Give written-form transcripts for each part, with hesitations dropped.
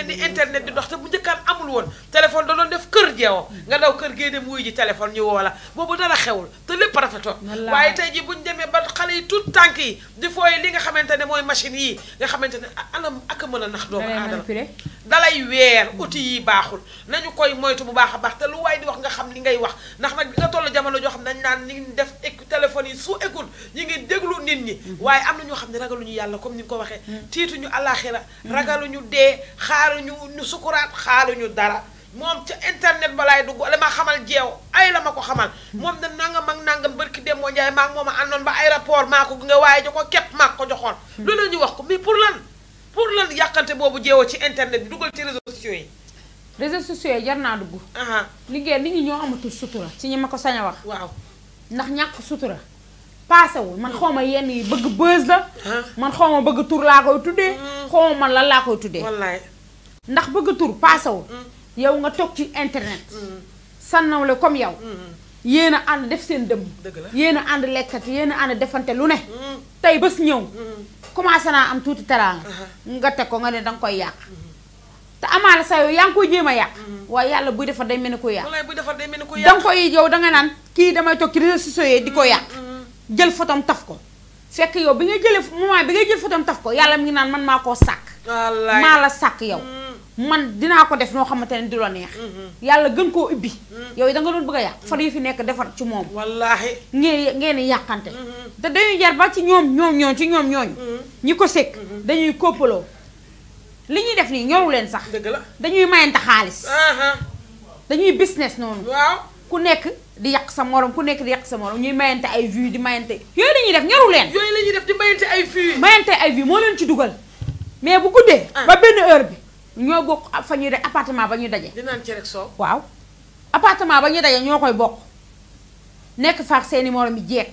ne ni internet di dox te bu njëkkaan amul woon téléphone da doon def kër jeewoo nga daw kër gee dem wuy ji téléphone ñu woo la boobu dara xewul te lépp rafetoon waaye tey ji buñu demee ba xale yi tout tànk yi di fooy li nga xamante ne mooy machine yi nga xamante ne anam ak a mën a nax doomu aadama dalay weer outil yi baaxul nañu koy moytu bu baax a baax te lu waay di wax nga xam li ngay wax ndax nag di nga toll jamono joo xam ne dañ naan ñi ngi def téléphone yi sous écoute ñi ngi déglu nit ñi waaye am na ñoo xam ne ragaluñu yàlla comme ni nga ko waxee tiituñu àllaaxira ragaluñu dee xaaruñu ñu sukuraat xaaruñu dara moom ca internet ba laay dugg dama xamal jeew ay la ma ko xamal moom da nangam ak nangam barki dem moo njaay maa ngi moom a àndoon ba aéroport maa ko nga waaye jo ko képp maa ko joxoon lu la ñu wax ko mais pour lan yàqante boobu jeewoo ci internet bi dugal ci réseaux sociaux yi réseaux sociaux yi jar naa dugg liggéey nit ñi ñoo amatul sutura ci ñi ma ko sañ a wax waaw ndax ñàkk sutura paasewul man xaw ma yenn yi bëgg buzz la man xaw ma bëgg tur laa koy tuddee xaw ma man lan laa koy tuddee wallaay ndax bëgg tur paasewul yow nga toog ci internet sànnawle comme yow yéen a ànd def seen dëmm yéen a ànd lekkat yéen a ànd defante lu ne tey bés ñëw commencé naa am tuuti teraanga nga teg ko nga ne danga koy yàq te amaana sa yow yaa ngi koy jéem a yàq waaye yàlla buy defar day mel ni koy yàq danga koy yow danga naan kii damay toog ci réseaux sociaux yi di ko yàq jël photom taf ko fekk yow bi nga jëlee moment bi nga jël photom taf ko yàlla mi ngi naan man maa koo sàkk maa la sàkk yow man dinaa ko def noo xamante ne du la neex yàlla gën koo ubbi yow da nga doon bëgg a yàq far yi fi nekk defar ci moom wallaahi ngeen yàqante te dañuy jar ba ci ñoom ci ñoom ñooñu ñi ko sekk dañuy koppaloo li ñuy def nii ñoru leen sax dëgg la dañuy mayante xaalis dañuy business noonu waaw ku nekk di yàq sa morom ku nekk di yàq sa morom ñuy mayante ay vues di mayante yooyu la ñuy def ñoru leen yooyu la ñuy def di mayante ay vues moo leen ci dugal mais bu guddee ba benn heure bi ñoo bokk fa ñuy daj appartement ba ñuy daje dinaan ci rek soow waaw appartement ba ñuy daje ñoo koy bokk nekk faak seeni morom yi jeeg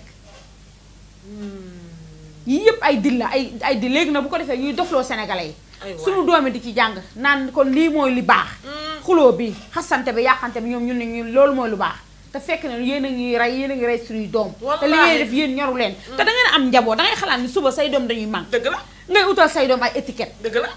yii yëpp ay dil la ay dil léegi na bu ko defee ñuy dofloo sénégalais yi suñu doomi di ci jàng naan kon lii mooy li baax xuloo bi xasante bi yàqante bi ñoom ñun ne ñu loolu mooy lu baax te fekk na yéen a ngi rey yéen a ngi rey suñuy doom te li ngay def yéen ñoru leen te da ngeen am njaboot da ngay xalaat ni suba say doom dañuy màgg dëgg la ngay utal say doom ay étiquette dëgg la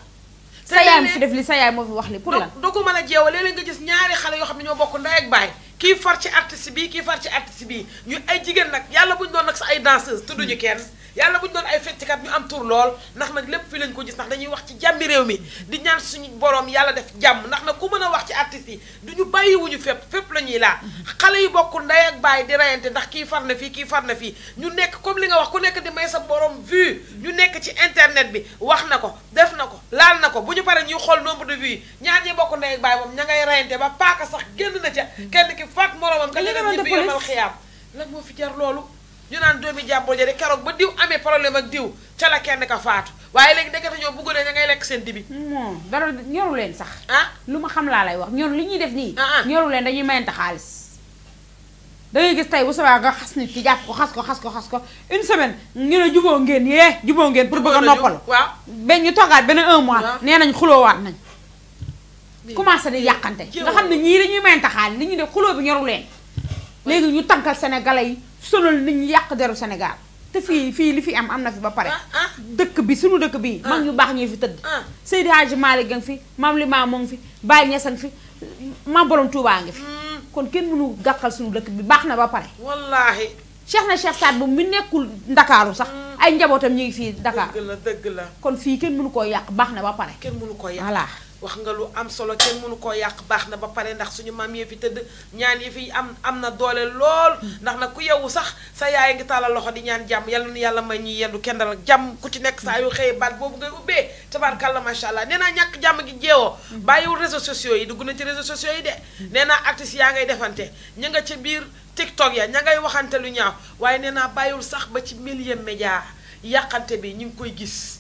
sa yaay mi fi def li sa yaay moo fi wax li pour lan doo ko mën a jeewa léeg-léeg nga gis ñaari xale yoo xam ne ñoo bokk ndey ak baay kii far ci artiste bi kii far ci artiste bi ñu ay jigéen nag yàlla buñu doon nag sa ay danseuse tudduñu kenn yàlla buñu doon ay fecckat ñu am tur lool ndax nag lépp fi lañ ko gis ndax dañuy wax ci jàmmi réew mi di ñaan suñu borom yàlla def jàmm ndax nag ku mën a wax ci artiste yi duñu bàyyiwuñu fépp la ñuy laa xale yu bokk ndey ak baay di rayante ndax kii far na fii kii far na fii ñu nekk comme li nga wax ku nekk di may sa borom vue ñu nekk ci internet bi wax na ko def na ko laal na ko bu ñu paree ñuy xool nombre de vues yi ñaar ñi bokk ndey ak baay moom ña ngay rayante ba paaka sax génn na ca kenn ki faat moromam ka ñeneen ñi bi yomal xiyaam lan moo fi jar loolu ñu naan doomi jàmbur ja de keroog ba diw amee problème ak diw ca la kenn ka faatu waaye léegi ndekete ñoo bëggoon ña ngay lekk seen dibi non dara ñoru leen sax lu ma xam laa lay wax ñoru li ñuy def nii ñoru leen dañuy mayante xaalis dangay gis tey bu sabaa nga xas nit ki jàpp ko xas ko une semaine ñu ne juboo ngeen pour bëgg a noppal waaw ben ñu toogaat benn 1 mois nee nañ xuloowaat nañ commencé di yàqante nga xam ne ñii dañuy mayante xaalis li ñuy def xuloo bi ñoru leen léegi ñu tànkal sénégalais yi sonal nit ñi yàq deru Sénégal te fii li fi am na fi ba pare dëkk bi suñu dëkk bi mag ñu baax ñee fi tëdd Seydi Hadji Malick nga fi Maam Limaamu moo ngi fi Baye Niass nga fi Maam Borom Touba nga fi kon kenn mënu gàkkal suñu dëkk bi baax na ba pare wallaahi Cheikh Saad bu mi nekkul Ndakaaru sax ay njabootam ñu ngi fii Dakar dëgg la kon fii kenn mënu koo yàq baax na ba pare kenn mënu koo yàq voilà wax nga lu am solo kenn mënu koo yàq baax na ba pare ndax suñu maam yi fi tëdd ñaan yi fi am na doole lool ndax nag ku yeewu sax sa yaay ngi tàllal loxo di ñaan jàmm yàlla na yàlla may ñuy yendu kendal ak jàmm ku ci nekk saa yu xëyee baat boobu ngay ubbee tabaarkàlla macha allah nee naa ñàkk jàmm gi jeewoo bàyyiwul réseaux sociaux yi dugg na ci réseaux sociaux yi de nee naa artistes yaa ngay defante ña nga ca biir TikTok ya ña ngay waxante lu ñaaw waaye nee naa bàyyiwul sax ba ci milieu média yàqante bi ñu ngi koy gis